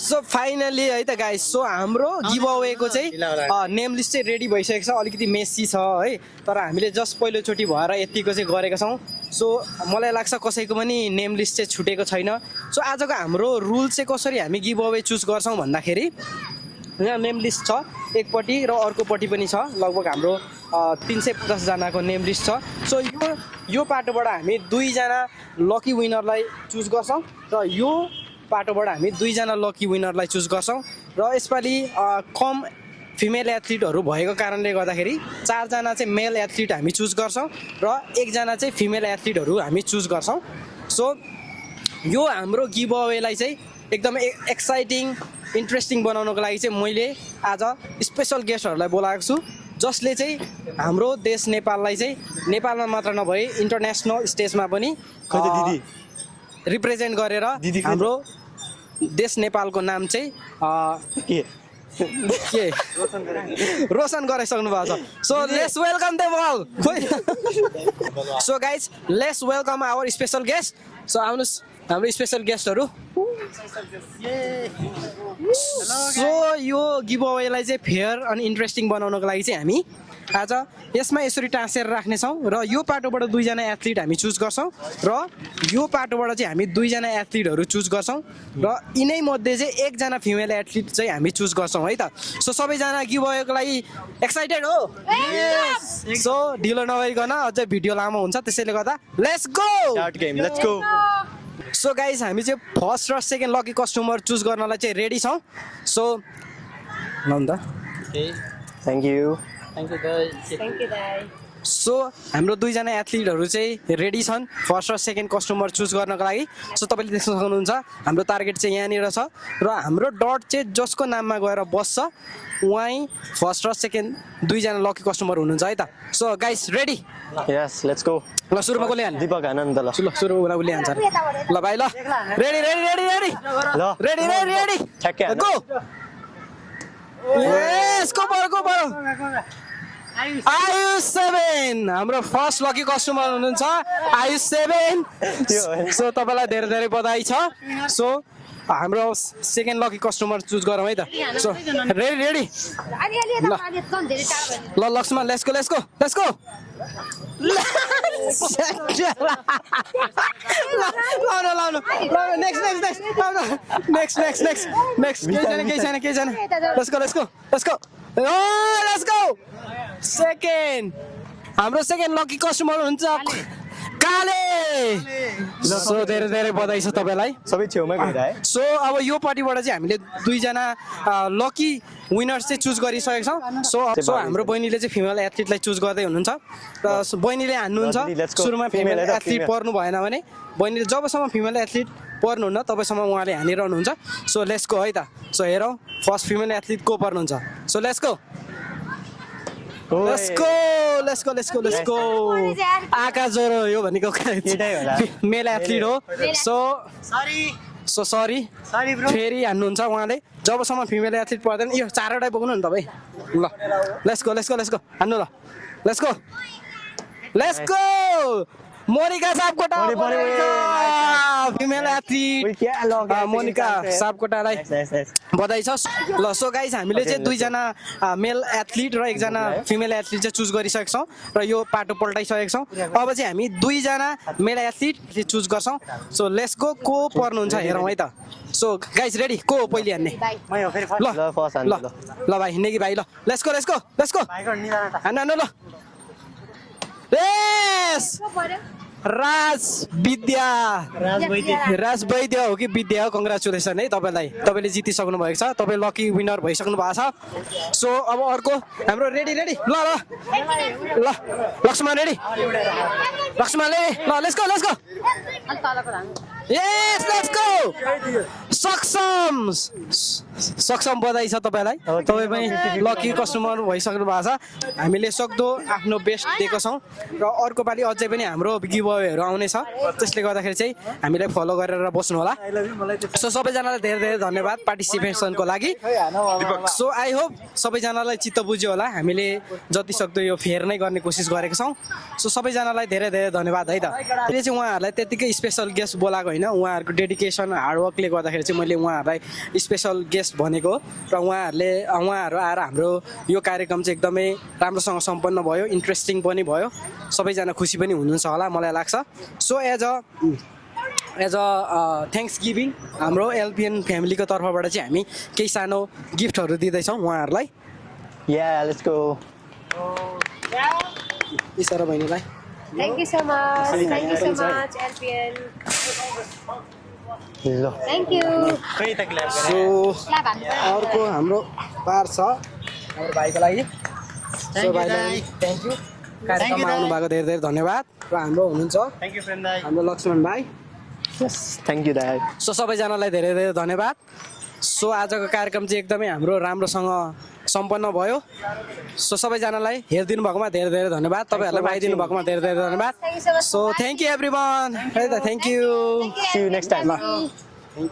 So finally है त guys, so हाम्रो गिभ अवेको चाहिँ नेम लिस्ट चाहिँ रेडी भइसकेको छ। अलिकति मेसी छ है, तर हामीले जस्ट पहिलोचोटि भएर यतिको चाहिँ गरेका छौँ। सो मलाई लाग्छ कसैको पनि नेम लिस्ट चाहिँ छुटेको छैन। सो आजको हाम्रो रुल चाहिँ कसरी हामी गिभ अवे चुज गर्छौँ भन्दाखेरि, यहाँ नेम लिस्ट छ एकपट्टि र अर्कोपट्टि पनि छ। लगभग हाम्रो 350 जनाको नेम लिस्ट छ। सो यो पाटोबाट हामी 2 जना लकी विनरलाई चुज गर्छौँ र यो पाटोबाट हामी 2 जना लकी विनरलाई चुज गर्छौँ। र यसपालि कम फिमेल एथलिटहरू भएको कारणले गर्दाखेरि 4 जना चाहिँ मेल एथलिट हामी चुज गर्छौँ र 1 जना चाहिँ फिमेल एथलिटहरू हामी चुज गर्छौँ। सो यो हाम्रो गिभ अवेलाई चाहिँ एकदम एक्साइटिङ इन्ट्रेस्टिङ बनाउनको लागि चाहिँ मैले आज स्पेसल गेस्टहरूलाई बोलाएको छु, जसले चाहिँ हाम्रो देश नेपाललाई चाहिँ नेपालमा मात्र नभई इन्टरनेसनल स्टेजमा पनि रिप्रेजेन्ट गरेर हाम्रो देश नेपालको नाम चाहिँ के रोशन गराइसक्नु भएको छ। So let's welcome them all. So guys, let's welcome our special guest. So आउनुहोस् हाम्रो स्पेसल गेस्टहरू। सो यो गिभ अवेलाई चाहिँ फेयर अनि इन्ट्रेस्टिङ बनाउनको लागि चाहिँ हामी आज यसमा यसरी टाँसेर राख्नेछौँ र यो पाटोबाट 2 जना एथलिट हामी चुज गर्छौँ र यो पाटोबाट चाहिँ हामी 2 जना एथलिटहरू चुज गर्छौँ र यिनै मध्ये चाहिँ 1 जना फिमेल एथलिट चाहिँ हामी चुज गर्छौँ है त। सो सबैजना गिभ अवेको लागि एक्साइटेड हो? सो ढिलो नभइकन अझै भिडियो लामो हुन्छ, त्यसैले गर्दा let's go start game, let's go. So guys, हामी चाहिँ फर्स्ट र सेकेन्ड लकी कस्टमर चुज गर्नलाई चाहिँ रेडी छौँ। सो ल त, थ्याङ्क यू। सो हाम्रो 2 जना एथलिटहरू चाहिँ रेडी छन् फर्स्ट र सेकेन्ड कस्टमर चुज गर्नको लागि। सो तपाईँले देख्न सक्नुहुन्छ हाम्रो टार्गेट चाहिँ यहाँनिर छ र हाम्रो डट चाहिँ जसको नाममा गएर बस्छ उहाँ फर्स्ट र सेकेन्ड 2 जना लकी कस्टमर हुनुहुन्छ है त। So guys ready? Yes, let's go. ल सुरुमा कसले हान्छ? दीपक आनन्द। ल सुरुमा उसले हान्छ। ल भाइ, ल रेडी रेडी रेडी रेडी ल रेडी रेडी रेडी ठ्याक्कै गो। यस, को परो आयुष 7 हाम्रो फर्स्ट लकी कस्टमर हुनुहुन्छ आयुष 7। सो तपाईँलाई धेरै धेरै बधाई छ। सो हाम्रो सेकेन्ड लकी कस्टमर चुज गरौँ है त। सो रेडी रेडी ल Laxman, let's go let's go let's go. Second हाम्रो सेकेन्ड लकी कस्टमर हुन्छ काले। सो धेरै धेरै बधाई छ तपाईँलाई। सबै छेउमै गइरहे। सो अब यो पार्टीबाट चाहिँ हामीले 2 जना लकी विनर्स चाहिँ चुज गरिसकेका छौँ। सो हाम्रो बहिनीले चाहिँ फिमेल एथलिटलाई चुज गर्दै हुनुहुन्छ र बहिनीले हान्नुहुन्छ। सुरुमा फिमेल एथलिट पर्नु भएन भने बहिनीले जबसम्म फिमेल एथलिट पर्नुहुन्न तबसम्म उहाँले हानिरहनुहुन्छ। सो लेट्स गो है त। सो हेरौँ फर्स्ट फिमेल एथलिट को पर्नुहुन्छ। So let's go let's go let's go let's go let's go. Akash जोरो यो भनेको मेल एथलिट हो। सो सरी फेरि हान्नुहुन्छ उहाँले। जबसम्म फिमेल एथलिट पर्दैन यो 4वटै पुग्नु नि तपाईँ। ल let's go let's go let's go हान्नु। ल let's go let's go. Monika Sapkota female athlete Monika सापकोटालाई बधाई छ। ल सो गाइस, हामीले चाहिँ 2 जना मेल एथलिट र 1 जना फिमेल एथलिट चाहिँ चुज गरिसकेका छौँ र यो पाटो पल्टाइसकेका छौँ। अब चाहिँ हामी 2 जना मेल एथलिट चुज गर्छौँ। सो लेट्स गो, को पर्नुहुन्छ हेरौँ है त। So guys ready? को पहिले हान्ने? ल ल भाइ हिँड्ने कि भाइ? ल let's go let's go let's go हान्नु ल। यस, राज वैद्य हो कि विद्या हो? कङ्ग्रेचुलेसन है तपाईँलाई, तपाईँले जितिसक्नु भएको छ, तपाईँ लकी विनर भइसक्नु भएको छ। सो अब अर्को हाम्रो रेडी रेडी? ल ल ल लक्ष्मण रेडी? लक्ष्मणले ल let's go let's go. Yes let's go. सक्षम बधाई छ तपाईँलाई, तपाईँ पनि लकी कस्टमर भइसक्नु भएको छ। हामीले सक्दो आफ्नो बेस्ट दिएको छौँ र अर्को पालि अझै पनि हाम्रो गिभ अवेहरू आउनेछ, त्यसले गर्दाखेरि चाहिँ हामीलाई फलो गरेर बस्नु होला। सो सबैजनालाई धेरै धेरै धन्यवाद पार्टिसिपेसनको लागि। सो आई होप सबैजनालाई चित्त बुझ्यो होला, हामीले जति सक्दो यो फेयर नै गर्ने कोसिस गरेको छौँ। सो सबैजनालाई धेरै धेरै धन्यवाद है त। अहिले चाहिँ उहाँहरूलाई त्यतिकै स्पेसल गेस्ट बोलाएको होइन, उहाँहरूको डेडिकेसन हार्डवर्कले गर्दाखेरि चाहिँ चाहिँ मैले उहाँहरूलाई स्पेसल गेस्ट भनेको र उहाँहरू आएर हाम्रो यो कार्यक्रम चाहिँ एकदमै राम्रोसँग सम्पन्न भयो, इन्ट्रेस्टिङ पनि भयो, सबैजना खुसी पनि हुनुहुन्छ होला मलाई लाग्छ। So as a thanksgiving हाम्रो एलपिएन फ्यामिलीको तर्फबाट चाहिँ हामी केही सानो गिफ्टहरू दिँदैछौँ उहाँहरूलाई। Yeah, let's go. इसारा बहिनीलाई Thank you so much. Thank you so much, LPN. ल Thank you. So Clap hands. अर्को हाम्रो बार छ हाम्रो भाइको लागि। सो भाइलाई थ्याङ्क यू, कार्यक्रममा आउनुभएको धेरै धेरै धन्यवाद। र हाम्रो हुनुहुन्छ Thank you, friend. हाम्रो लक्ष्मण भाइ। Yes, thank you, Dad. So सबैजनालाई धेरै धेरै धन्यवाद। सो आजको कार्यक्रम चाहिँ एकदमै हाम्रो राम्रोसँग सम्पन्न भयो। सो सबैजनालाई हेरिदिनु भएकोमा धेरै धेरै धन्यवाद, तपाईँहरूलाई आइदिनु भएकोमा धेरै धेरै धन्यवाद। Thank you so much. So thank you every one, है त thank you. See you next time. ल थ्याङ्क यू।